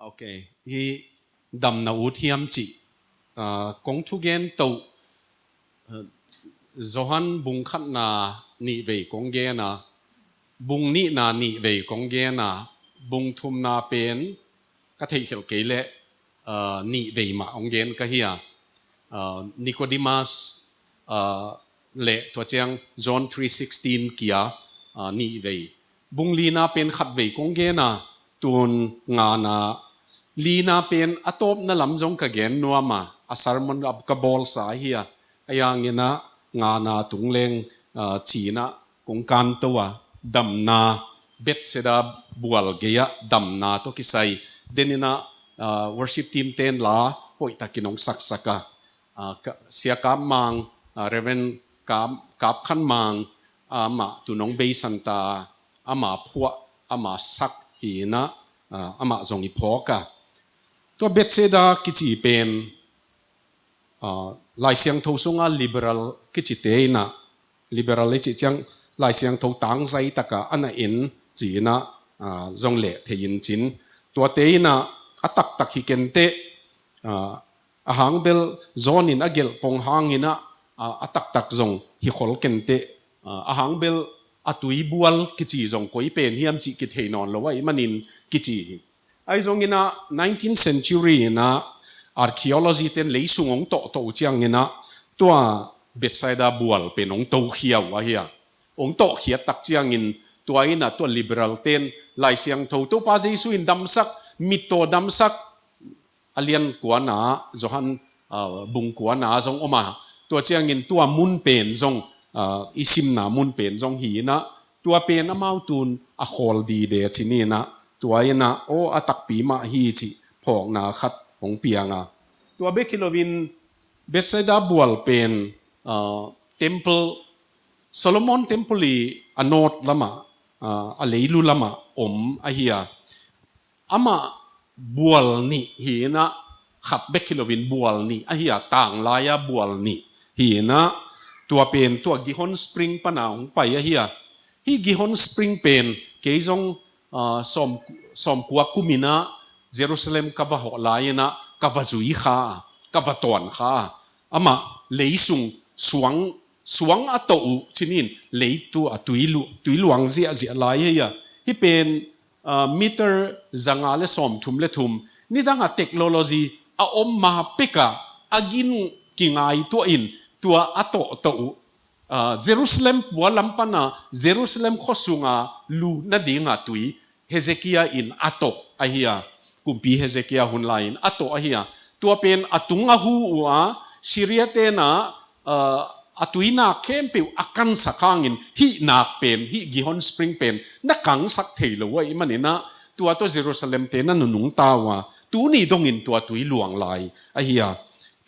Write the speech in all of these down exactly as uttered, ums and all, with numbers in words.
Ok. Hi damna ut hiam cih, ah, kong thugen toh, ah, Johan bung khatna nihvei kong gen a, bung nihna nihvei kong gen a, bung thumna pen ka theihkhelh kei leh, ah, nihvei mah hong gen ka hi a. Ah, Nicodemus, ah, le tua ciang John three sixteen kia, ah, nihvei. Bung lina pen khatvei kong gen a, tun ngana, lina pen a tawpna lam zong ka gen nuam a, a sermon a ka bawlsa hi a, a yanginah ngana tungleng, ah, cinah kong kanto a, damna, Bethsaida bual gei-ah damna tawh kisai. Deninah, ah, worship team ten la hoihtakin hong saksak a. Ah, ka, Sia Kap Mang, ah, Reverend Kap, Kap Khan Mang, ah, amah tun hong beisan ta, amah phuah, amah sak hi inah, ah, amah zong i phawk a. Tua Bethsaida kici pen, ah, Lai Siangtho sunga liberal kicite inah, liberal i cih ciang Lai Siangtho tangzai taka a na en ci inah, ah, zong leh thei in cin. Tuate inah a taktak hi kenteh, ah, a hang bel John in a gelh pong hang inah, ah, a taktak zong hi khol kenteh, ah, a hang bel a tuibual kici zong koi pen hiam cih kithei nawn lo ahih manin kici hi. Ahi zongin ah nineteenth century in ah archaeology ten leisung hong tawhtawh uh ciangin ah tua Bethsaida bual pen hong tokhia uh ahi a. Hong tawhkhiat tak ciangin tua in ah tua liberal ten Lai Siangtho Topa Jesu in damsak, mittaw damsak, a lian kuana, Johan, ah, bung kuana zong om a. Tua ciangin tua mun pen zong, ah, i simna mun pen zong hi inah, tua pen amau tun a khawl dide ci ni inah, tua inah, aw, a takpi mah hi cih phawkna khat hong piang a. Tua bek hi loin Bethsaida bual pen, ah, temple, Solomon temple i a north lamah, ah, a leilu lamah om ahi a. Amah bual nih hi inah, khat bek hi loin bual nih ahi a, tanglai-a bual nih hi inah, tua pen tua Gihon Spring pana hong pai ahi a. Hih Gihon Spring pen kei zong, ah, sawm, sawmkua kum inah Jerusalem ka va hawh lai inah ka va zui kha a, ka va tuan kha a. Amah leisung suang, suang a tawh uh ci ni in, leitu a tuilu, tuiluang ziahziah lai ahi a. Hih pen, ah, meter zanga le sawmthum le thum, nidang a technology a om ma peka a gin kingaituah in tua a tawhtawh uh, ah, Jerusalem pua lam pana Jerusalem khuasunga lu nadinga tui Hezekiah in a tawh ahi a, kumpi Hezekiah hun lai-in a tawh ahi a. Tua pen a tung a hu uh a, Syria tenah, ah, a tuinak khempeuh a kansak hangin hih nak pen, hih Gihon Spring pen na kangsak thei lo ahih maninah, tua tawh Jerusalem te na nunung ta uh a, tuni dongin tua tui luang lai ahi a.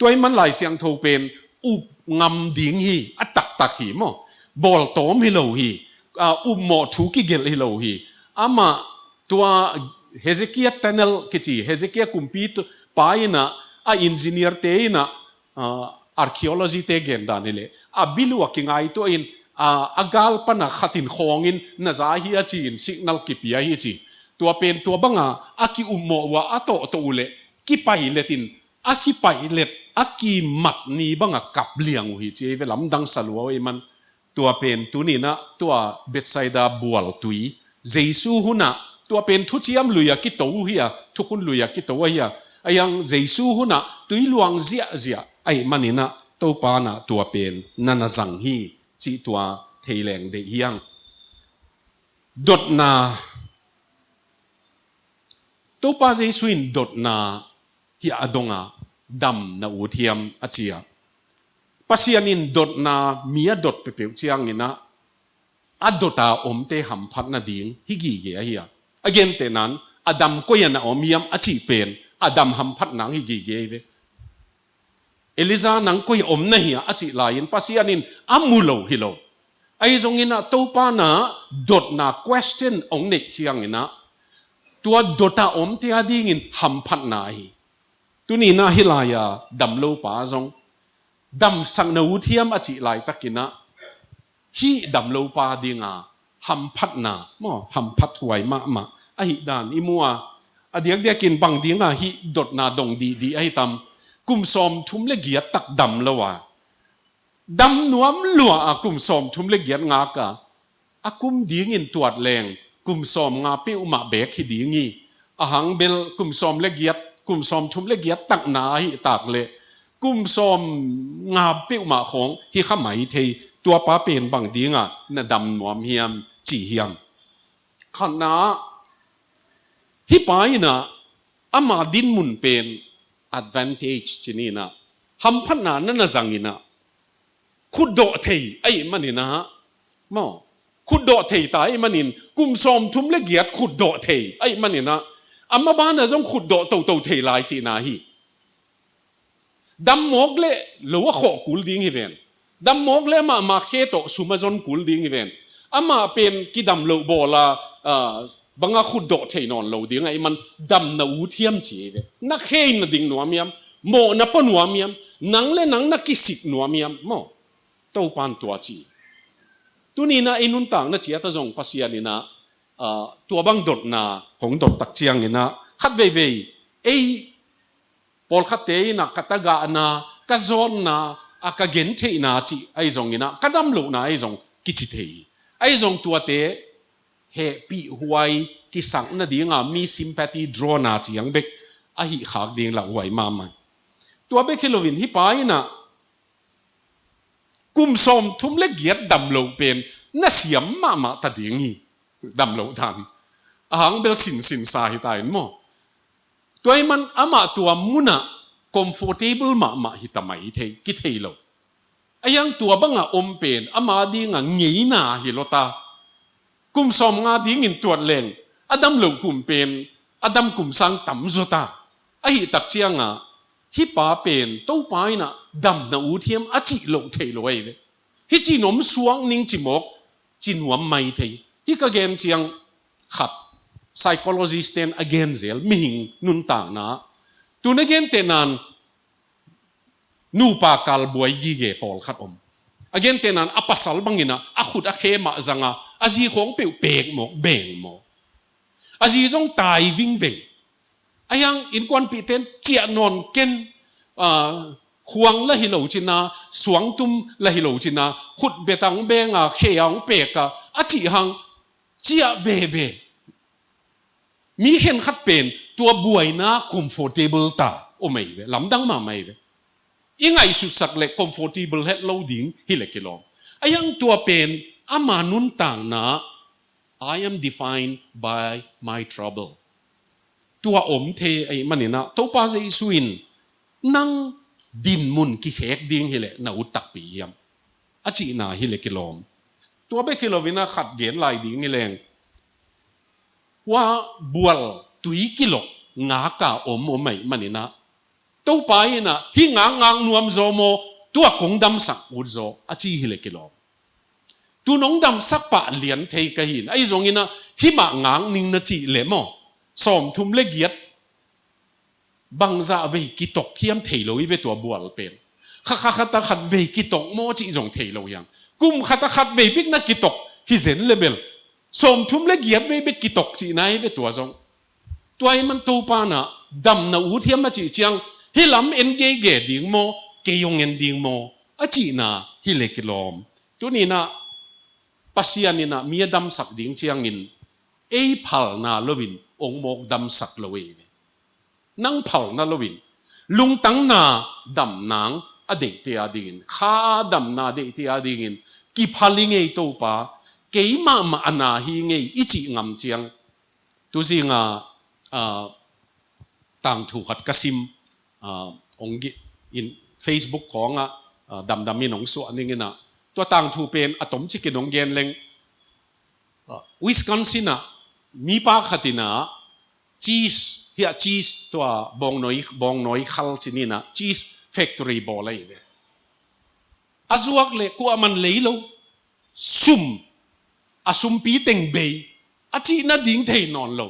Tua ahih man Lai Siangtho pen up ngam ding hi, a taktak hi maw. Bawltawm hi lo hi, ah, upmawh thu kigelh hi lo hi. Amah tua Hezekiah Tunnel kici, Hezekiah kumpi tu, pa inah, a engineer te inah, ah, archaeology te gendan hileh, a bilu a kingaituah in, ah, a gal pana khatin khawngin na za hi a ci-in signal kipia hi ci. Tua pen tua banga a kiupmawh uh a, a tawhtawh uh leh kipailet in, a kipailet, a kimat ni banga kap liang uh hi ci ei ve, lamdang sa lua uh ei man. Tua pen tuninah tua Bethsaida bual tui, Jesu hunah tua pen thuciam lui-a kito uh hi a, thukhun lui-a kito uh ahi a. Ahi hang Jesu hunah tui luang ziahziah ahih maninah Topa nah tua pen na na zang hi cih tua thei leng deih hi hang. Dotna, Topa Jesu in dotna hiah a dong a, dam na ut hiam a ci a. Pasian in dotna mi a dot peuhpeuh cianginah a dot a omte hamphat nading hi gige ahi a. A gentehnan, a dam koi-ah na om hiam a cih pen a dam hamphat nang hi gige ahi ve. Elijah nang koi-ah om na hia a cih lai-in Pasian in a mu lo hi lo. Ahi zongin ah Topa nah dotna question hong neih ciangin ah tua dot a omte a dingin hamphatna ahi. Tuni nah hih lai-a dam lopa zong damsak na ut hiam a cih laitakin ah hih dam lopa dinga hamphatna maw, hamphat huai mahmah ahih dan i mu a. a diakdiakin bang dinga hih dotna dong dihdih ahi tam. Kum sawmthum le giat tak dam lo a, dam nuam lua a kum sawmthum le giat ngak a, a kum dingin tuat leng kum sawmnga peuhmah beek hi ding hi. Ahang bel kum sawm le giat, kum sawmthum le giat takna ahi tak leh kum sawmnga peuhmah khawng hi kha mai thei. Tuapa pen bang dinga na dam nuam hiam ci hiam? Khatna, hih pa inah ama dinmun pen advantage ci ni inah, hamphatna na na zang inah, khutdawh thei ahih man inah, maw, khutdawh thei ta ahih manin kum sawmthum le giat khutdawh thei ahih man inah, ama banah zong khutdawh toto thei lai cihna hi. Dam mawk le lo a khawh kul ding hi ven. Dam mawk le amah mah khe tawh sum a zon kul ding hi ven. Amah pen kidam loh bawl a, ah, banga khutdawh thei nawn lo ding ahih man damna u thiam ci hi ve. Na khe in na ding nuam hiam? Mawh na pua nuam hiam? Nang le nang na kisik nuam hiam? Maw, Topan tua ci. Tuni inah ei nuntakna ciat ah zong Pasian inah, ah, tua bang dotna hong dot tak ciang inah khat veivei ei pawlkhatte inah ka tagahna, ka zawnna, a ka gentheihna cih ahi zong inah, ka dam lohna ahi zong kici thei hi. Ahi zong tuate hehpih huai kisak nadinga mi sympathy draw na ciang bek ahi khak ding lauhuai mahmah. Tua bek hi loin hih pa inah kum sawmthum le giat dam loh pen na siam mahmah ta ding hi. Dam loh dan ahang bel sinsin sa hi ta in maw. Tua ahih man amah tua munah comfortable mahmah hi ta mai thei, kithei lo. Ahi hang tua banga om pen ama dinga ngeina hi lo ta. Kum sawmnga dingin tuat leng a dam loh kum pen a dam kum sang tam zaw ta. Ahi tak cianga hih pa pen Topa inah damna u thiam a cih loh thei lo ahi ve. Hih ci nuam suak ning ci mawk ci nuam mai thei. Hih ka gen ciang khat, psychologist ten a gen zel mihing nuntakna. Tun a gentehnan nupa kalbuai gige pawlkhat om. A gentehnan a pasal bang inah a khut a khe mah zanga a zi khawng peuh pek mawk, beng mawk. A zi zong tai vingveng. Ahi hang innkuanpihte in ciah nawn ken, ah, khuang la hi lo cina, suangtum la hi lo cina, khut betang benga khe a hong pek a, a cih hang ciah veve. Mi khenkhat pen tua buaina comfortable ta om ahi ve, lamdang mahmah ahi ve. I ngaihsutsak le comfortable het lo ding hi le kilawm. Ahi hang tua pen ama nuntakna, "I am defined by my trouble." Tua om thei ahih man inah Topa Jesu in, "Nang dinmun kikhek ding hi leh na ut takpi hiam?" a cihna hi le kilawm. Tua bek hi loin a khat gen lai ding hi leng, hua bual tui kilok ngak a om om ahih man inah Topa inah, "Hih ngakngak nuam zaw maw? Tua kong damsak ut zaw," a ci hi le kilawm. "Tu nong damsak pah lian thei ka hi in, ahi zong inah hih mah ngak ning na cih leh maw, sawmthum le giat bangzah vei kitok hiam thei lo hi ve tua bual pen. Kha kha khat a khat vei kitok maw cih zong thei lo hi hang. Kum khat a khat vei bek na kitok hi zen le bel, sawmthum le giat vei bek kitok cihna hi ve tua zong." Tua ahih man Topa inah damna ut hiam a cih ciang, "Hih lam en geige ding maw, kei hong en ding maw?" a cihna hi le kilawm. Tuni inah Pasian inah mi a damsak ding ciangin ei phalna loin hong mawk damsak lo ei ve. Nang phalna loin, lungtang na dam nang a deihte a dingin, kha a damna a deihte a dingin, "Kiphal i ngei Topa, keimah mah a na hi ngei," i cih ngam ciang. Tuzinga, ah, tangthu khat ka sim, ah, hong gi-, in Facebook khawngah, ah, damdam in hong suah ning inah. Tua tangthu pen a tomcikin hong gen leng, ah, Wisconsin ah mipa khat inah cheese, hiah cheese tua bawngnawi, bawngnawi khal ci ni inah cheese factory bawl ahi ve. A zuak le kuaman lei lo, sum, a sumpi teng bei, a cihna ding thei nawn lo.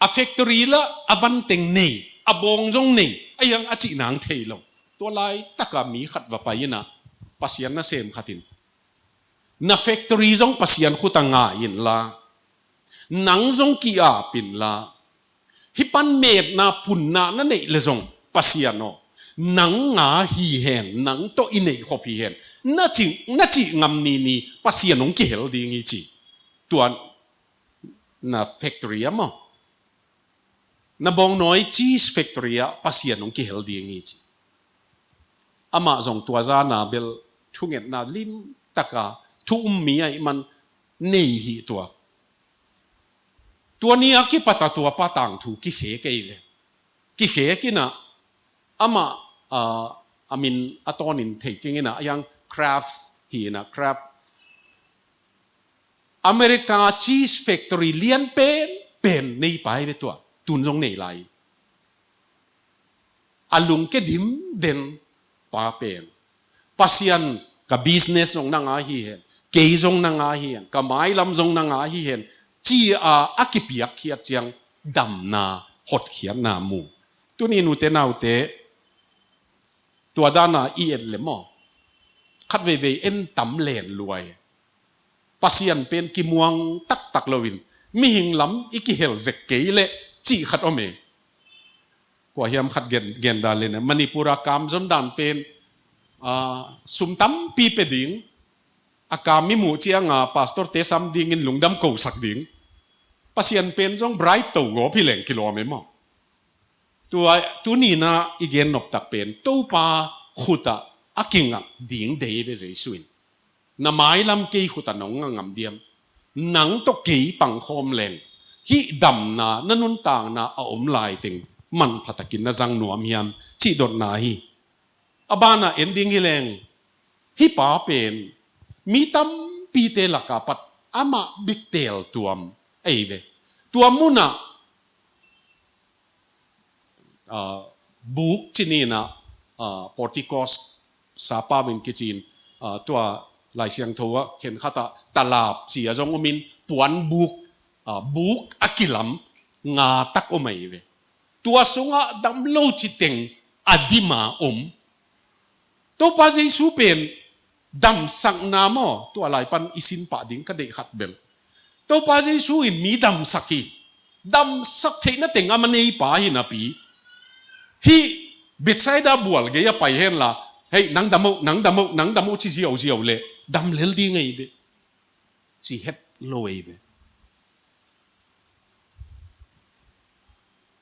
A factory lah a van teng nei, a bawng zong nei, ahi hang a cih nang thei lo. Tua laitaka mi khat va pai inah Pasian nasem khat in, "Na factory zong Pasian khut ah ngai inla, nang zong ki-ap inla, Hih pan metna punna na neih le zong Pasian aw, nang nga hi hen, nang tawh i neih khop hi hen, na cih, na cih ngam ni ni Pasian hong kihel ding hi ci. Tua na factory ah maw, na bawngnawi cheese factory ah Pasian hong kihel ding hi ci. Amah zong tua zana bel thungetna limtaka thu um mi ahih man nei hi tua. Tua ni a kipata tua pa tangthu kikhek ei ve. Kikhek inah amah, ah, a min a tawnin thei keng inah a hiang Kraft hi inah Kraft. America cheese factory lian pen pen nei pa hi ve tua. Tun zong nei lai. A lungke dimden pa pen Pasian, ka business zong na nga hi hen, kei zong na nga hi hen, ka mailam zong na nga hi hen, ci-a a kipiakkhiat ciang damna hotkhiatna mu. Tuni nute naute, tua dana i et le maw, khat veivei en tam len luai. Pasian pen kimuang taktak loin mihing lam i kihel zek kei leh cih khat om e. Kua hiam khat gen, gen dan le na Manipur a kam zon dan pen, ah, sum tampi pe ding, a kam i muh cianga pastor te sam dingin lungdam kosak ding. Pasian pen zong bright to gawp hi leng kilawm e maw. Tua, tunina i gen noptak pen Topa khutah a kingak ding dei ve Jesu in. Na mailam kei khutah nong ngam diam? Nang tawh kei pangkhawm leng hih damna na nuntakna a om laiteng manphatakin na zang nuam hiam? Cih dotna hi. A banah en ding hi leng, hih pa pen mi tampite lakah pat amah bek teel tuam ei ve. Tua munah, ah, buk ci ni inah, ah, portico sapa vin kici in, ah, tua Lai Siangtho ah khenkhatah talap ci a zong om in puan buk, ah, buk a kilam nga tak om ahi ve. Tua sungah dam lo citeng a dima om. Topa Jesu pen damsakna maw, tua lai pan i sin pah ding ka deih khat bel. Topa Jesu in mi damsak hi. Damsak theihna teng a ma nei pa hi napi, hih Bethsaida bual gei a pai henla, "Hei, nang dam o, nang dam o, nang dam o," ci ziauziau leh dam lel ding ahi ve. Ci het lo ahi ve.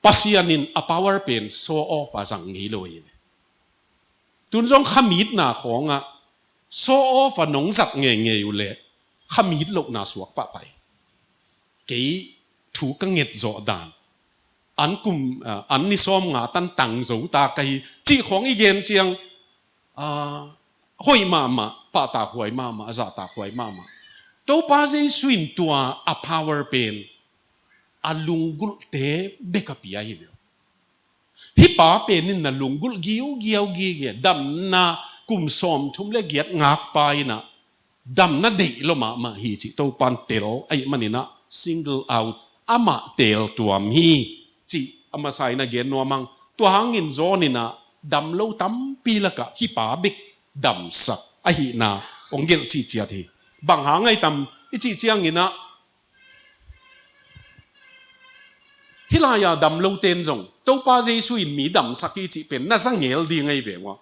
Pasian in a power pen show off a zang ngei lo ahi ve. Tun zong khamitna khawngah show off a nong zat ngeingei uh leh khamit lohna suak pahpah hi. Kei thu ka nget zawh dan, an kum, ah, an ni sawm nga tan tang zo ta ka hi cih khawng i gen ciang, ah, hoih mahmah, pahtakhuai mahmah, a zahtakhuai mahmah. Topa Jesu in tua a power pen a lunggulhte bek a pia hi ve. Hih pa pen in na lunggulh giugiau gige, damna kum sawmthum le giat ngakpa inah damna deih lo mahmah hi cih Topan tel ahih maninah single out, amah teel tuam hi cih a masa inah gen nuam hang. Tua hangin John inah dam lo tampi lakah hih pa bek damsak ahihna hong gelh cihciat hi. Bang hang ahi tam i cih cianginah, hih lai-a dam lote in zong Topa Jesu in mi damsak hi cih pen na za ngel ding ahi ve ua.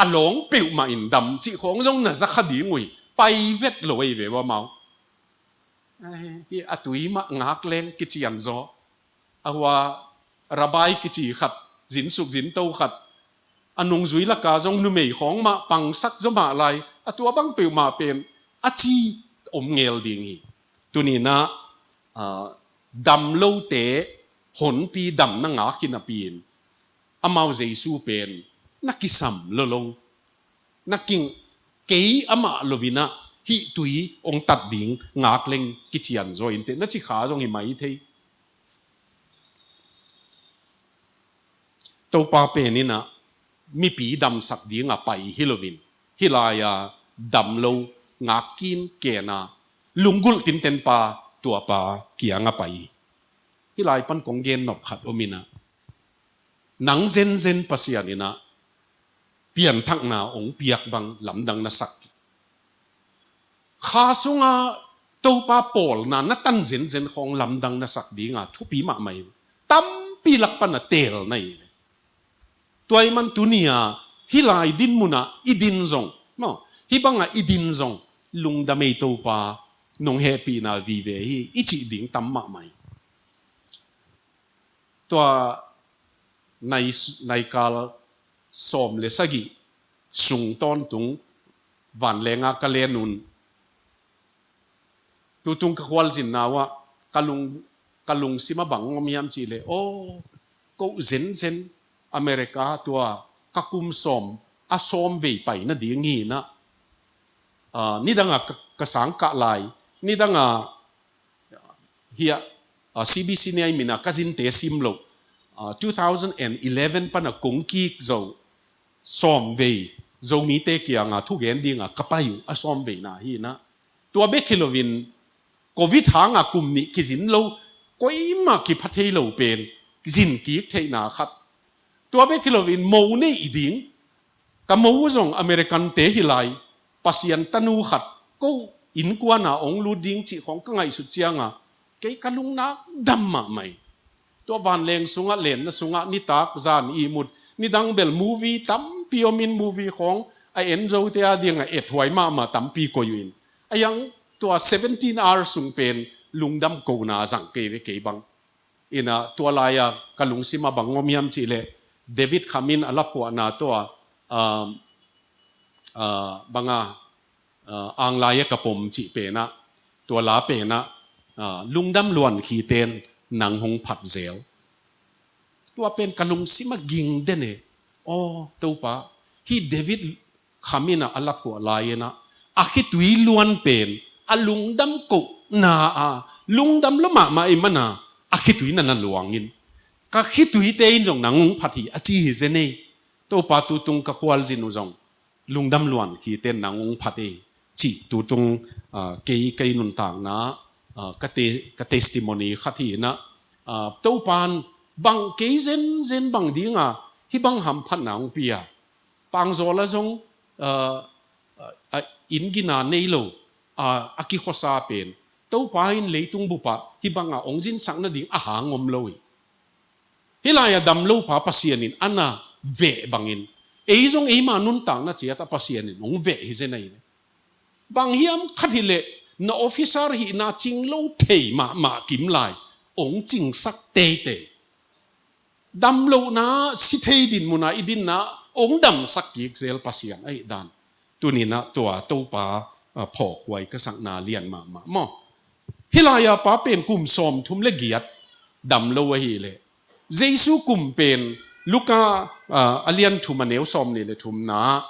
A lawng peuhmah in dam cih khawng zong na za kha ding uh hi. Pai vet lo ahi ve ua mau. Ai, hih a tui mah ngak leng kician zaw. A hua Rabbi kici khat, zinsuk zinto khat, a nungzui laka zong numei khawng mah pangsak zaw mah lai, a tua bang peuhmah pen a ci om ngel ding hi. Tuninah, ah, dam lote honpi damna ngak hi napi-in, amau Jesu pen na kisam lolo. Na king, kei amah loinah hih tui hong tat ding ngak leng kician zaw inteh, na ci kha zong hi mai thei. Topa pen inah mipi damsak ding a pai hi loin, hih lai-a dam lo ngak kinken a lunggulh tinten pa, tua pa kiang a pai hi. Hih lai pan kong gen nop khat om inah, nang zenzen Pasian inah pianthakna hong piak bang lamdang na sak. Kha sunga Topa pawlna na tan zenzen khawng lamdang na sak dinga thupi mahmah hi. Tampi lak pana teel na hi. Tua ahih man tuni-a hih lai din munah i din zong, maw, hih bangah i din zong, lungdam ei Topa, nong hehpihna vive hi, i cih ding tam mahmah hi. Tua nai, naikal sawm le sagih sung tawntung vanlenga ka len un. Tutung ka khualzinna uah ka lung, ka lungsim a bang om hiam cihleh, aw, ko zenzen America tua ka kum sawm a sawm vei pai nading hi inah, ah, nidangah ka, ka sang kah lai, nidangah hiah, ah, C B C nei mina ka zinte sim loh, ah, two thousand and eleven pana kong kik zo sawm vei Zomite kianga thugen dinga ka pai uh a sawm veina hi inah. Tua bek hi loin Covid hanga kum nih kizin lo, koimah kipha thei lo pen zin kik theihna khat. Tua bek hi loin mo nei i ding, ka mo zong American te hi lai, Pasian tanu khat ko innkuana ong lut ding cih khawng ka ngaihsut cianga kei ka lungnak dam mahmah hi. Tua vanleng sungah, lenna sungah nitak zan ihmut, nidang bel movie tampi omin movie khawng a en zote a dinga ethuai mahmah tampi koih uh in. A yang tua seventeen hour sung pen lungdam kohna zang kei ve kei bang. Inah tua lai-a ka lungsim a bang om hiam cihleh David Khamin a laphuahna tua, ah, ah, banga, ah, Ang lai-a ka pom cih penah, tua la penah, ah, lungdam luan khiten nang hong phat zel. Tua pen ka lungsim a ging den e. Aw, Topa, hih David Khamin a a laphuah lai-inah a khitui luan pen a lungdam kohna a, lungdam lua mahmah ahih mana a khitui na na luangin, ka khituite in zong nang hong phat hi a ci hi zen ei. Topa, tutung ka khualzin uh zong lungdam luan khiten nang hong phat ei cih tutung, ah, kei, kei nuntakna, ah, ka te-, ka testimony khat hi inah, ah, Topan bang kei zenzen bang dinga hih bang hamphatna hong pia. Pangzawl ah zong, ah, ah, ah, inn gina nei lo, ah, a kikhuasa pen Topa in leitung bupah hih bangah ong zinsak nading a hang om lo hi. Hih lai-a damlopa Pasian in a na veh bangin ei zong eima nuntakna ciatah Pasian in ong veh hi zen ahi ve. Bang hiam khat hileh na officer hihna cing lo thei mahmah kim lai ong cingsak teitei. Damlohna si thei din muna i dinna ong damsak kik zel Pasian ahih dan. Tuninah tua Topa, ah, phawkhuai ka sakna lian mahmah maw. Hih lai-a pa pen kum sawmthum le giat dam lo ahileh Jesu kum pen Luka, ah, a lian thum a neu sawmnih le thumna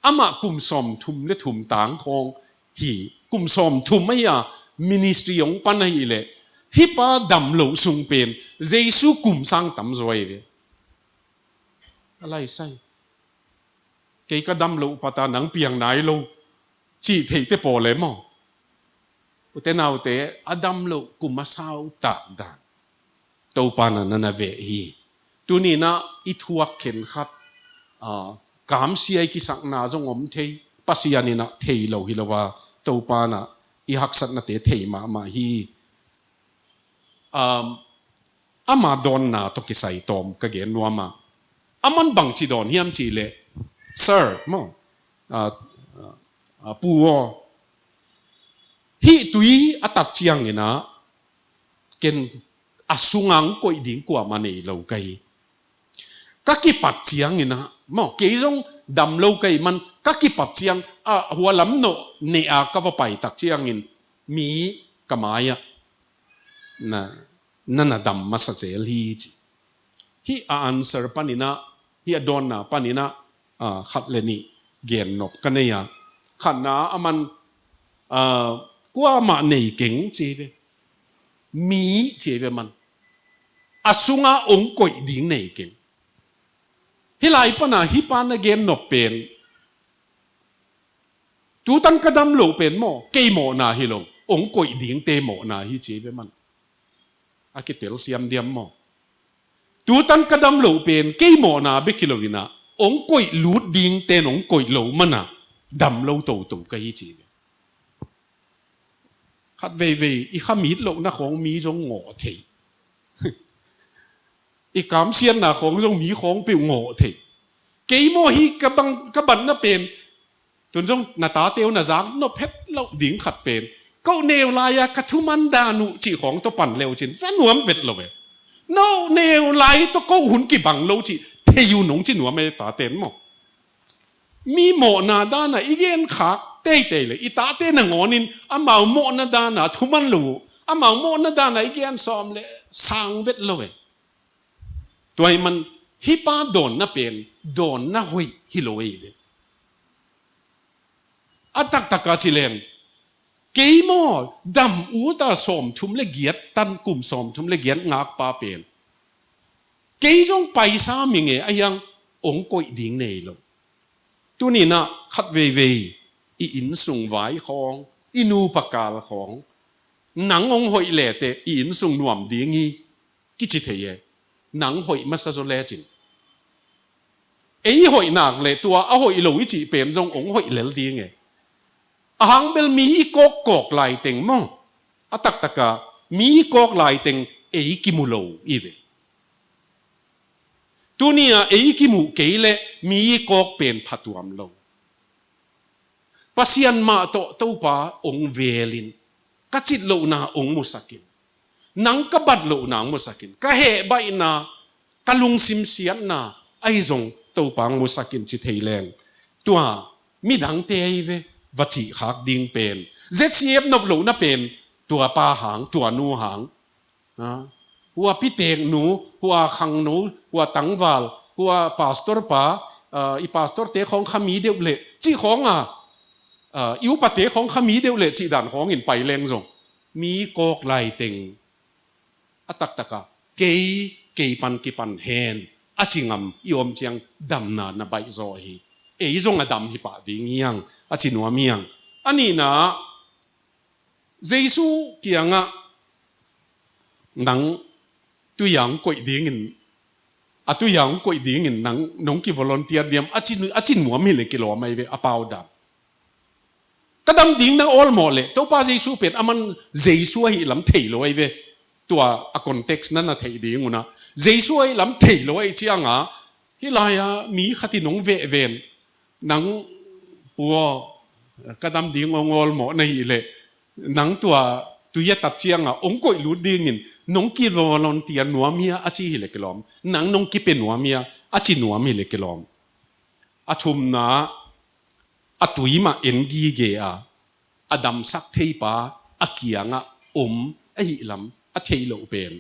amah kum sawmthum le thum tangkhawng hi, kum sawmthum ahi a ministry hong pan ahileh hih pa dam loh sung pen Jesu kum sang tamzaw ahi ve. A laisai. Kei ka dam loh pata nang piang nai lo cih theite pawl e maw? Ute naute, a dam loh kum a sau tak dan Topa na na veh hi. Tuninah i thuak khenkhat, ah, kamsia i kisakna zong om thei, Pasian inah thei lo hi lo a, Topa na i haksatnate thei mahmah hi. Um, ama dawnna tawh kisai tawm ka gen nuam a. Aman bangci dawn hiam cihleh, Sir, maw, ah, ah, ah, Pu aw, hih tui a tat cianginah ken a sunga hong koih ding kuamah nei lo ka hi. Ka kipat cianginah, maw, kei zong dam lo ka hih man, ka kipat ciang, ah, hua lam nawh ne-a ka va paitak ciangin mi ka mai-ah na, na na dam masa zel hi ci. Hih a answer paninah, hih a dawnna paninah, ah, khat le nih gennop ka nei a. Khatna aman, ah, kuamah nei keng ci ve. Mi ci ve man. A sunga ong koih ding nei keng. Hih lai pana hih pa na gennop pen tutan ka dam loh pen maw, kei mawhna hi lo, ong koih dingte mawhna hi ci ve man. A kitel siam diam maw? Tutan ka dam loh pen kei mawhna bek hi loinah ong koih lut dingte in ong koih lo mana dam lo toto ka hi ci ve. Khat veivei i khamit lohna khawng mi zong ngawh thei. I kamsiatna khawng zong mi khawng peuh ngawh thei. Kei maw hi ka bang, ka banna pen. Tun zong na tate uh na zak nop het loh ding khat pen, ko neu lai-a ka thuman dan uh cih khawng tawh pan le uh cin za nuam vet lo ve. No neu lai tawh ko hun kibang lo cih thei uh nong ci nuam e, tate in maw. Mi mawhna dan a i gen khak teitei le i tate nangawnin amau mawhna dan a thuman lo uh, amau mawhna dan a i gen sawm le sang vet lo e. Tua ahih man hih pa dawnna pen dawnna hoih hi lo ei ve. A taktak a ci leng, kei maw dam ut a sawmthum le giat tan, kum sawmthum le giat ngakpa pen, kei zong paisa mi nge a hiang ong koih ding nei lo. Tuni-in ah khat veivei i innsung vai khawng, i nupa kal khawng, nang ong hoih le teh i innsung nuam ding hi kici thei e. Nang hoih masa zaw lecin, ei hoih nak le tua a hoih lo i cih pen zong ong hoih lel ding e. A hang bel mi i kawkkawk laiteng maw, a taktak a mi i kawk laiteng ei kimu lo i ve. Tuni-a ei kimuh kei le mi i kawk pen phatuam lo. Pasian mah tawh Topa ong velin, ka citlohna ong musakin, nang ka bat lohna ong musakin, ka hehbaihna, ka lungsim siatna ahi zong Topa ong musakin ci thei leng, tua midangte ahi ve va cih khak ding pen, Z C F nop lohna pen tua pa hang, tua nu hang, ha? Hua piteknu, hua khangno, hua tangval, hua pastor pa, ah, i pastor te khawng kha mi deuh leh cih khawng a, ah, i upate khawng kha mi deuh leh cih dan khawngin pai leng zong, mi kawk laiteng a taktak a kei, kei pan kipan hen a ci ngam i om ciang damna na baih zaw hi. Ei zong a dam hi pah ding hiang a ci nuam hiang. A nihna, Jesu kiangah nang tui-a ong koih dingin, a tui-a ong koih dingin nang nong ki-volunteer diam a ci, a ci nuam hi le kilawm ahi ve, a pau dan. Ka dam ding na awlmawh leh Topa Jesu pen aman Jesu ahi lam thei lo ahi ve. Tua a context na na theih ding un ah, Jesu ahi lam thei lo ahi ciangah, hih lai-a mi khat in ong vehven, nang, pu aw, ka dam ding ong awlmawh na hih leh nang tua tui a tat ciangah ong koih lut dingin nong ki-volunteer nuam hia a ci hi le kilawm, nang nong kipia nuam hia a ci nuam hi le kilawm. A thumna, a tui mah en gige a, a damsak theipa a kiangah om ahi lam a theih loh pen.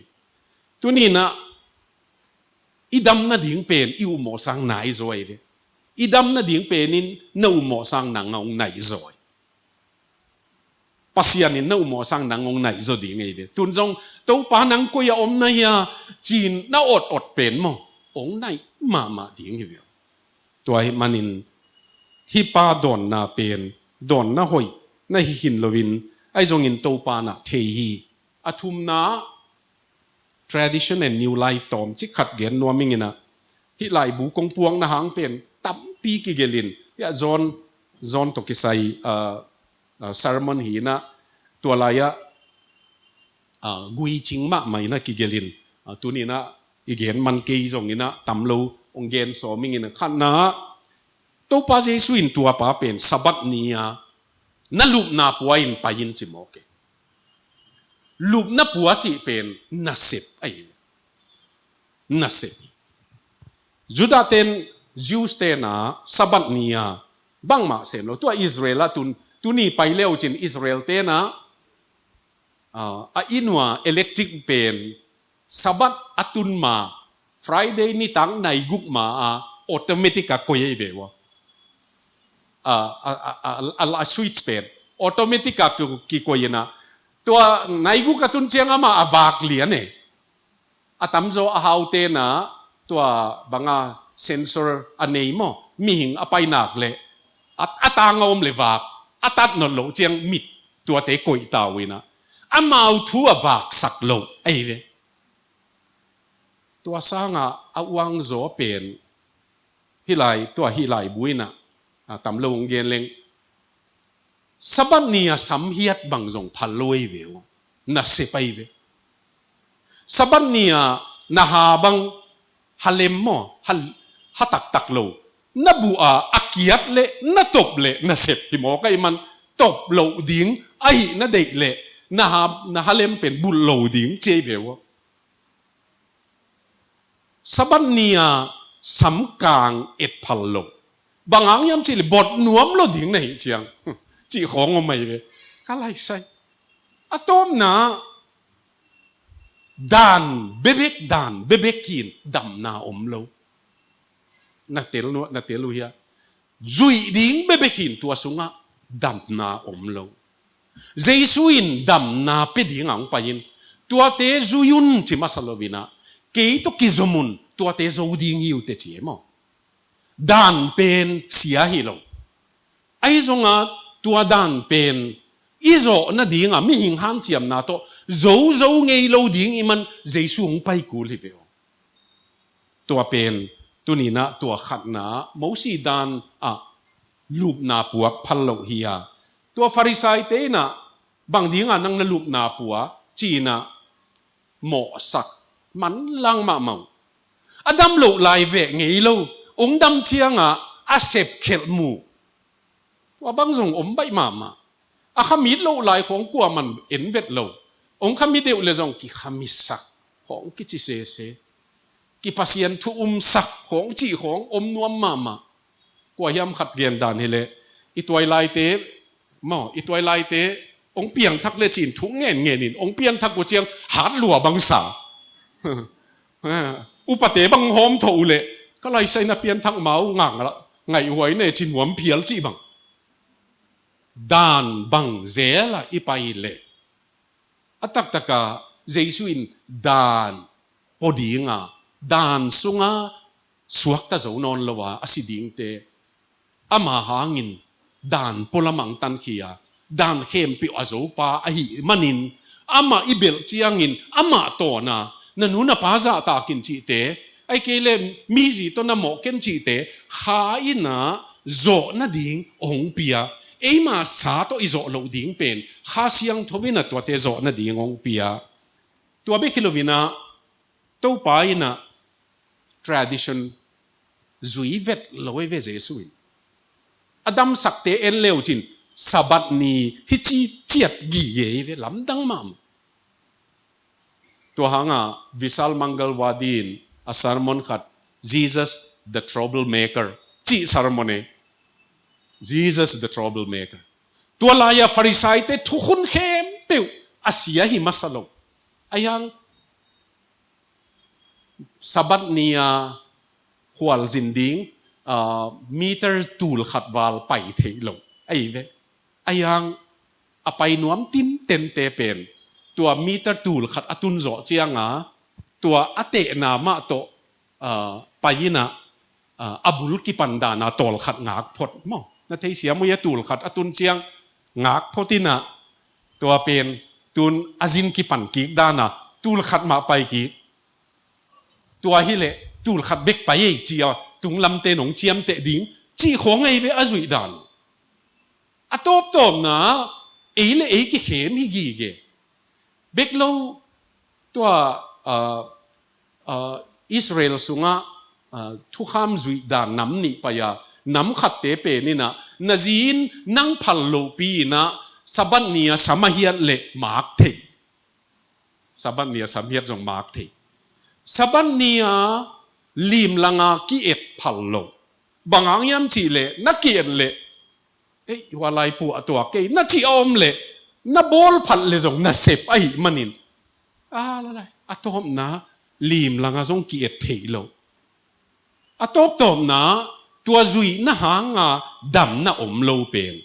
Tuni-in ah i dam nading pen i upmawh sang nai zaw ahi ve. I dam nading penin na upmawh sang nang a ong nai zaw hi. Pasian in na upmawh sang nang ong nai zaw ding ahi ve. Tun zong, Topa nang koi-ah om na hia, ci-in na awt awt pen maw, ong nai mahmah ding hi ve. Tua ahih manin hih pa dawnna pen dawnna hoih na hi khin loin, ahi zongin Topa na thei hi. A thumna, tradition and new life tawmcik khat gen nuam ing in ah, hih laibu kong puakna hang pen tampi kigelh in, hih a John, John tawh kisai, ah, ah, sermon hi in ah, tua lai-ah, ah, guicing mahmah in ah kigelh in, ah, tuni-in ah i gen man kei zongin ah tam lo ong gen sawm ing in ah, khatna, Topa Jesu in tua pa pen Sabbath ni-a na lupna pua in pai in ci mawk e. Lupna pua cih pen nasep ahi. Nasep. Judah ten, Jews ten a Sabbath ni-a bangmah sem lo. Tua Israel ah tun, tuni pai le uh cin Israel ten a, ah, a inn ua electric pen Sabbath a tun ma, Friday nitak nai guk ma a automatic a koi ahi ve ua. A, a, a, a, a, a switch pen automatic a ki, kikoi in ah, tua nai guk a tun ciang amah a vak lian e. A tamzaw a hau ten a tua banga sensor a nei maw, mihing a pai nak leh a, a tang a om le vak, a tat nawn loh ciang mit tuate koih ta uh in ah, amau thu a vaksak loh ahi ve. Tua sangah a uangzaw pen hih lai, tua hih laibu in ah, a tam lo ong gen leng, Sabbath ni-a sam hiat bang zong phal lo ei ve uh. Nasep ei ve. Sabbath ni-a na ha bang ha lem maw, ha, ha taktak lo. Na buh a, a kiat le na top le nasep hi maw, ka i man top lo ding ahi na deih le na ha, na ha lem pen bulh lo ding ci ei ve uh. Sabbath ni-a samkang et phal lo. Bang hang hiam cih leh bot nuam lo ding na hih ciang cih khawng om ahi ve. Ka laisai. A tawpna, dan bebek, dan bebek hi-in damna om lo. Na tel uh, na tel uh hia? Zuih ding bebek hi-in tua sungah damna om lo. Jesu in damna pia dingah hong pai in, tuate zui un ci masa lo-in ah, kei tawh kizom un, tuate zo ding hi uh teh ci e maw. Dan pen sia hi lo. Ahi zongah tua dan pen i zawh nadingah mihing hanciamna tawh zo zo ngei lo ding i man Jesu hong pai kul hi ve uh. Tua pen tuni-in ah tua khatna, Mosi dan ah lupna puak phal lo hi a, tua Farisai-te in ah bang dingah nang na lupna pua ci-in ah mawhsak manlang mahmah uh. A dam loh lai veh ngei lo, hong dam ciangah a sepkhelh mu. Tua bang zong om baih mahmah. A khamit loh lai khawng kuaman en vet lo. Hong khamit deuh le zong kikhamitsak khawng kici sese. Kipasian thu umsak khawng cih khawng om nuam mahmah. Kua hiam khat gen dan hi leh, i tuailaite maw, i tuailaite hong piangthak le ci-in thu ngenngen in, hong piangthak uh ciang hat lua bang sa. Upate bang hawm thawh uh leh, ka laisai na pianthak ma uh ngak la, ngaihhuai ne ci nuam phial cih bang. Dan bang zel ah i pai leh, a taktakah Jesu in dan pua dinga, dan sunga suakta zo nawn lo a, a si dingte, ama hangin dan pua lamah hong tankhia, dan khempeuh a zopa ahih manin, amah i belh ciangin amah tawna, na nu na pa zahtak in cihte, ahih kei leh mizi tawh na mawh ken cihte, Kha in ah zawh nading hong pia, eima sa tawh i zawh loh ding pen Kha Siangtho in ah tuate zawh nading hong pia. Tua bek hi lo-in ah, Topa in ah tradition zui vet lo ei ve Jesu in. A damsakte en le uh cin, Sabbath ni hi ci ciat gige ei ve, lamdang mahmah. Tua hangah Vishal Mangalwadi in a sermon khat, Jesus the Troublemaker, cih sermon e. Jesus the Troublemaker. Tua lai-ah Farisai-te thukhun khempeuh a sia hi masa lo. Ahi hang Sabbath ni-a khualzin ding, ah, meter tul khat val pai thei lo. Ahi ve. Ahi hang a pai nuam tintente pen tua meter tul khat a tun zawh cianga, tua a tehna mah tawh, ah, pai in ah, ah, a bul kipan dana tawlkhat ngak phot maw. Na theisiam uh hia, tul khat a tun ciang ngak phot in ah, tua pen tun a zin kipan kik dana tul khat mah pai kik. Tua hi leh tul khat bek pai ei ci-a tunglamte nong ciamteh ding cih khawng ei ve a zuih dan. A tawptawpna, ei le ei kikhem hi gige. Bek lo, tua, ah, ah, Israel sungah, ah, thukham zuih dan nam nih pai-a, nam khatte pen in ah, na zi in nang phal lohpi in ah, Sabbath ni-a sam a hiat leh mak thei. Sabbath ni-a sam hiat zong mak thei. Sabbath ni-a limlanga ki-et phal lo. Bang hang hiam cih leh, na ki-et leh, ei, hua lai puah tuak kei, na cih a om leh, na bawl phat leh zong nasep ahih manin, a, la lai, a tawpna, limlanga zong ki-et theih lo. A tawptawpna, tua zuihna hanga damna om lo pen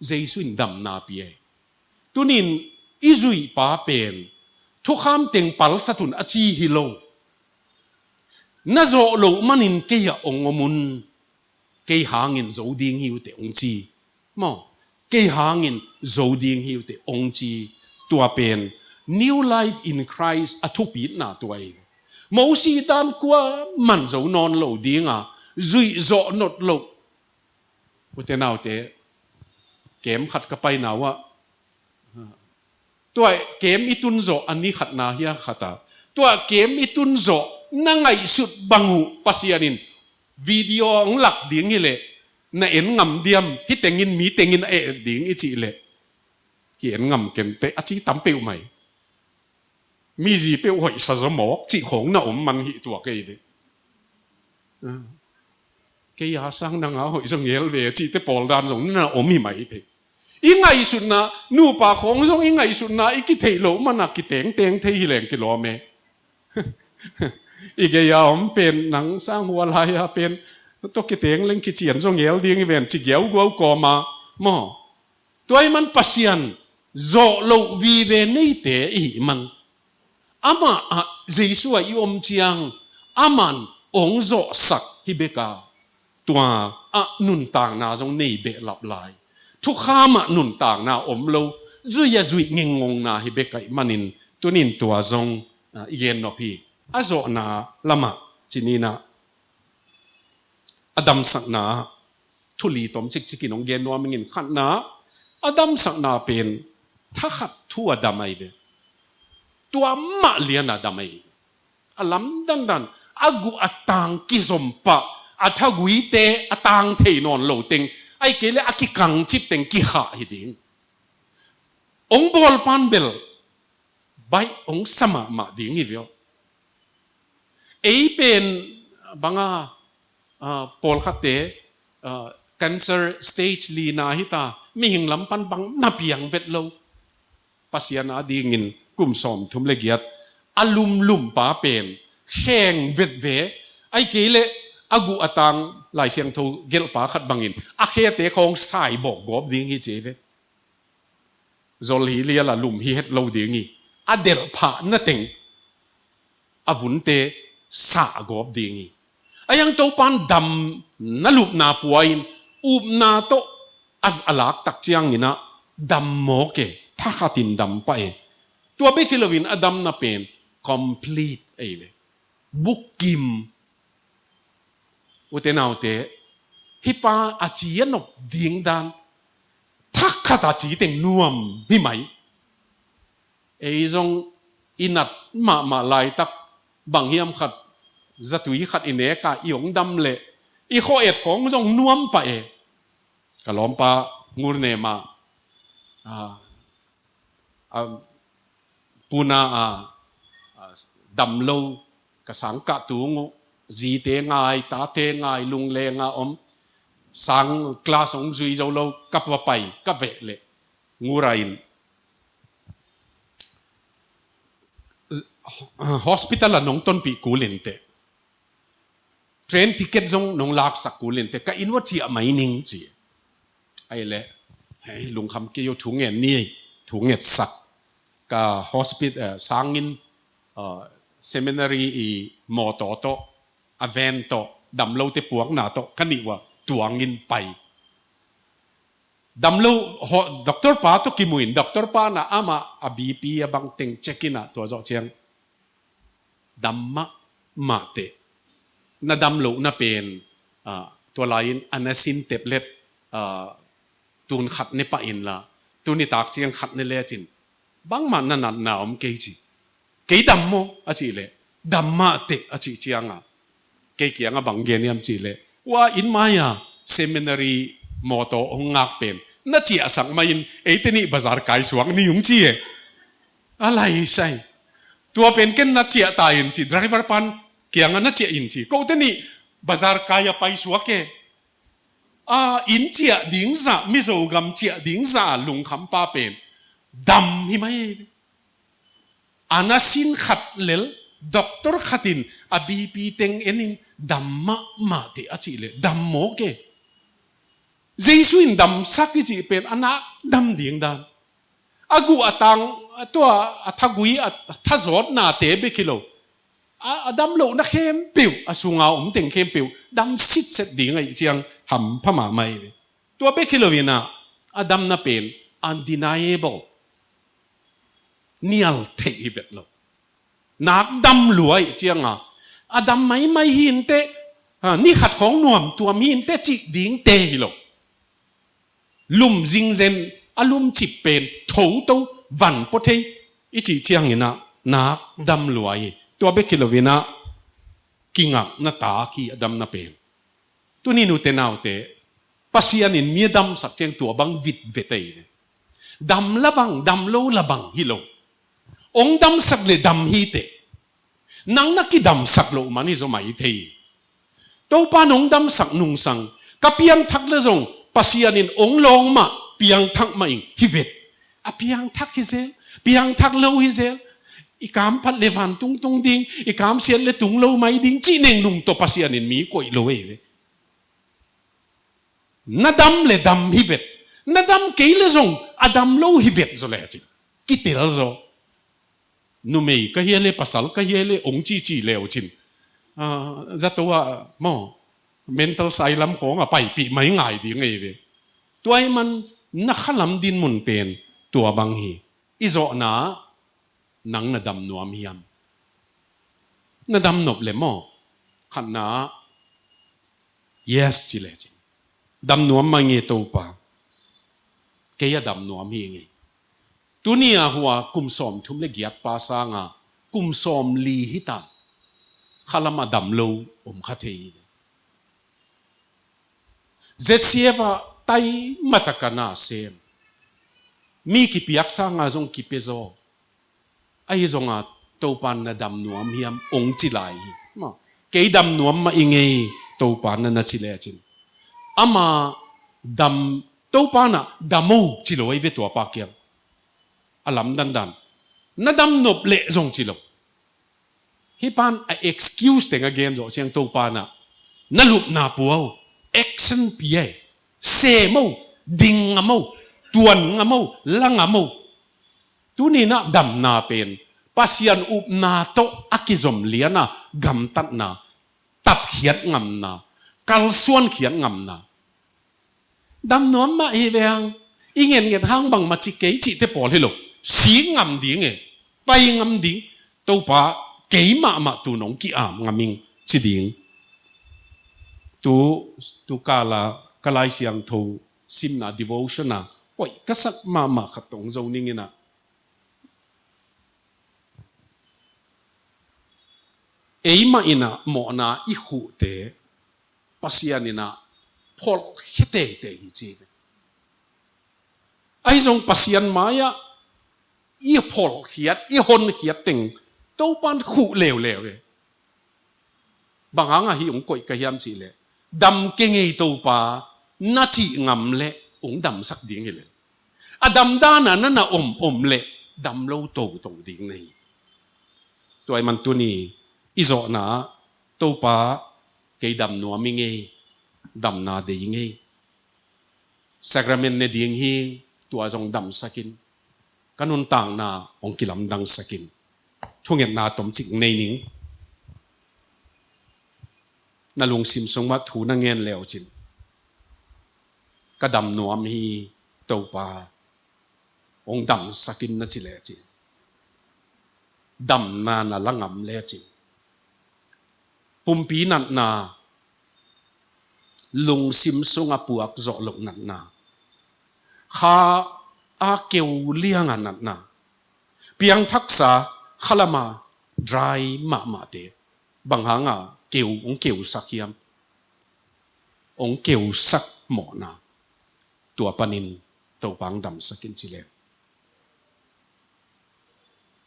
Jesu in damna pia hi. Tunin i zuihpa pen thukham teng palsat un a ci hi lo. Na zawh loh manin kei ah hong om un, kei hangin zo ding hi uh teh hong ci. Maw, kei hangin zo ding hi uh teh hong ci. Tua pen New Life in Christ a thupitna tua hi. Mosi dan kuaman zo nawn lo dinga zuih zawh nop loh, ute naute, Kem khat ka paina uh ah, tua kem i tun zawh a ni khatna hi a khat a, tua kem i tun zawh na ngaihsut bang uh Pasian in video hong lak ding hileh na en ngam diam, hih tengin mi tengin a et ding i cih leh ki en ngam kei inteh a ci tam peuhmah hi. Mi zi peuh hoihsa zaw mawk cih khawng na om man hi tua kei ve. Kei a sang nang a hoih zaw ngel ve cihte pawl dan zong na om hi mai thei. I ngaihsutna, nupa khawng zong i ngaihsutna i kitheih loh man a kitengteng thei hi leng kilawm e. I gei a om pen nang sang hua lai a pen tawh kiteng leng kician zaw ngel ding hi ven ci giauguau kawm a maw. Tua ahih man Pasian zawh loh vive neite i hih man, amah ah Jesu ah i om ciang aman hong zawhsak hi bek a, tua ah nuntakna zong nei behlap lai. Thukham ah nuntakna om lo, zuih a zuih ngengngongna hi bek ahih manin tuni-in tua zong, ah, i gen nop hi. A zawhna lamah ci ni in ah, a damsakna ah thu li tom cikcik in hong gen nuam ing in. Khatna, a damsakna pen thakhat thu a dam ahi ve. Tua mah lian a dam ahi ve. A lamdang dan, a guh a tang kizom pah, a thaguite a tang thei nawn lo teng, ahih kei leh a kikang cip teng kikhah hi ding. Hong bawl pan bel baih hong sa mahmah ding hi ve aw. Ei pen bang a, ah, pawlkhatte, ah, cancer stage lina hi ta, mihing lam pan bang na piang vet lo. Pasian a dingin kum sawmthum le giat a lumlum pa pen kheng vet ve, ahih kei leh a guh a tang Lai Siangtho gelhpa khat bangin a khete khawng saibawk gawp ding hi ci ve. Zol hi lial a lum hi het lo ding hi. A delhphah na teng a vunte sah gawp ding hi. A hiang Topan damna lupna pua in upna tawh a, a lak tak ciangin ah dam mawk e, thakhat in dam pah e. Tua bek hi loin a damna pen complete ahi ve. Bukkim. Ute naute, hih pa a ci a nop ding dan thakhat a ci teng nuam hi mai. Ei zong i nat mahmah laitak bang hiam khat, zatui khat i nek a i hong dam leh i khua et khawng zong nuam pah e. Ka lawmpa Ngurnem ah, ah, a, Pune ah, a, dam lo, ka sang kah tung uh, zite ngai, tate ngai, lungleng a om, sang class hong zui zo lo, ka va pai, ka veh leh Ngura in, hospital ah nong tonpih kul inteh, train ticket zong nong laksak kul inteh, ka inn uah ciah mai ning ci. Ahih leh, hei, lungkham kei uh, thu ngen ni, thu ngetsak. Ka hospit-, eh, sangin, eh, seminary i mawtaw tawh, a van tawh, damlote puakna tawh ka nih uah tuangin pai. Damlo, ho-, doctor pa tawh kimu in, doctor pa in ah amah a B P a bang teng check in ah, tua zawh ciang dam mahmah teh. Na dam lohna pen, ah, tua lai-in Anacin tablet, ah, tun khat ne pah inla, tuni tak ciang khat ne lecin bangmah na natna om kei ci. Kei dam maw a cih leh, dam mah teh a cih ciangah, kei kiangah bang gen hiam cih leh, ua, inn mai-a seminary mawtaw hong ngak pen na ciahsak mah in, eite nih bazar kai suak ni ung ci e. A lai sai. Tua pen ken na ciah ta in ci, driver pan kiangah na ciah in ci. Kote nih bazar kai-ah pai suak e. A, inn ciah ding zah, Mizo gam ciah ding zah lungkham pa pen dam hi mai. Anacin khat lel, doctor khat in a B P teng en in dam mahmah teh a cih leh dam mawk e. Jesu in damsak i cih pen a nak dam ding dan. A guh a tang, tua a thagui a thazawtnate bek hi lo, a, a dam lohna khempeuh, a sunga om teng khempeuh dam sitset ding ahih ciang hampha mahmah hi ve. Tua bek hi loin ah, a damna pen undeniable, nial theih hi vet lo. Nak dam lua ahih ciangah, a dam maimai hi inteh, ha, ni khat khawng nuam tuam hi inteh cih dingte hi lo. lum zingzen, a lumcip pen, thoto, van pua thei, i cih ciangin ah, nak dam lua hi. Tua bek hi loin ah, kingakna tak hi a damna pen. Tuni nute naute, Pasian in mi a damsak ciang tua bang vitvet ei ve. Dam la bang, dam lo la bang hi lo. Ong damsak le dam hi teh. Nang na kidamsak loh man hi zaw mai thei. Topa nong damsak nungsang, ka piangthak le zong, Pasian in ong lawng mah, piangthak mah ing, hi vet. A piangthak hi zel, piangthak lo hi zel. I kam phat le vantung tung ding, i kam siat le tung lo mai ding, cih nengnung tawh Pasian in mi koih lo ei ve. Na dam le dam hi vet. Na dam kei le zong, a dam lo hi vet zaw le cin. Kitel zaw. Numei ka hia le, pasal ka hia le, ong cici leu cin. Ah, zato ah, maw, mental side lam khawng a paipih mai ngai ding ei ve. Tua ahih man na khalam din mun pen tua bang hi. I zawhna, nang na dam nuam hiam? Na dam nop le maw? Khatna, yes, ci le cin. Dam nuam mah ing ei Topa. Kei a dam nuam hi ing ei. Tuni a hua kum sawmthum le giat pa sanga kum sawmli hi ta. Khalam a dam lo om kha thei hi. Z C F ah tai mataka na sem. Mi kipiak sanga zong kipia zaw. Ahi zonga Topa na dam nuam hiam ong ci lai hi. Maw, kei dam nuam mah ing ei Topa na na ci le cin. Ama dam, Topa na dam o ci lo ei ve tua pa kiang. A lamdandan. Na dam nop le zong ci lo. Hih pan a excuse teng a gen zawh ciang Topa na, na lupna pua o, action pia e, sem o, ding ngam o, tuan ngam o, la ngam o. Tuni na damna pen Pasian upna tawh a kizom liana gamtatna, tatkhiat ngamna, kalsuankhiat ngamna. Dam nuam mah hi ve hang, i ngetnget hang bangmah ci kei cihte pawl hi lo. Sik ngam ding e, pai ngam ding. Topa, kei mahmah tu nong ki-am ngam ing ci ding. Tu, tu kala, ka Lai Siangtho simna devotion a, oi, ka sak mahmah khat tong zo ning ina. Eimah ina mawhna i khuhte, Pasian ina pholhkhia teitei hi ci ve. Ahi zong Pasian mai-ah i pholhkhiat, i honkhiat teng Topan khuh leuleu e. Bang hanga hih hong koih ka hiam cih leh, dam keng ei Topa, na cih ngam leh hong damsak ding hi leh. A damdana na na om om leh, dam lo toto ding na hi. Tua ahih man tuni, i zawhna, Topa, kei dam nuam ing ei, damna deih ing ei. Sacrament ne ding hi, tua zong damsak in. Ka nuntakna hong kilamdangsak in. Thungetna tomcik nei ning. Na lungsim sung mah thu na ngen leu cin, ka dam nuam hi Topa, hong damsak in na ci le cin, damna na la ngam le cin, pumpi natna, lungsim sunga puak zawh loh natna, kha a keu lianga natna, piangthaksa khalama dry mahmahte, bang hanga keu, hong keusak hiam? Hong keusak mawhna, tua panin Topa hong damsak in ci le.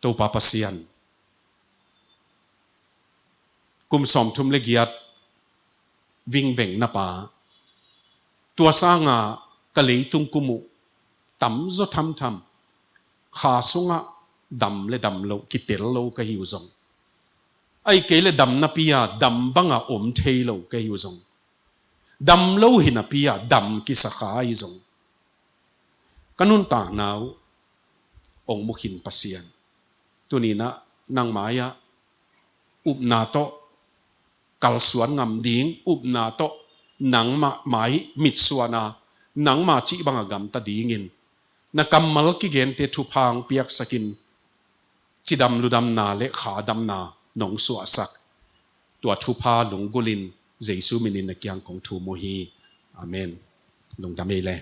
Topa Pasian, kum sawmthum le giat vingveng na pa, tua sanga ka leitung kum uh tamzaw thamtham, kha sungah dam le dam loh kitel lo ka hi uh zong, ahih kei le dam napi-a dam banga om thei lo ka hi uh zong, dam lo hi napi-a dam kisa kha ahi zong, ka nuntakna uh hong mu khin Pasian, tuni-in ah nang mai-ah upna tawh kalsuan ngam ding, upna tawh nangmah mai mitsuan a, nangma cih banga gamta dingin na kammal kigente thupha hong piaksak in, cidam ludamna le khadamna nong suahsak, tua thupha lunggulhin Jesu minin na kiang kong thum uh hi. Amen. Lungdam ei le.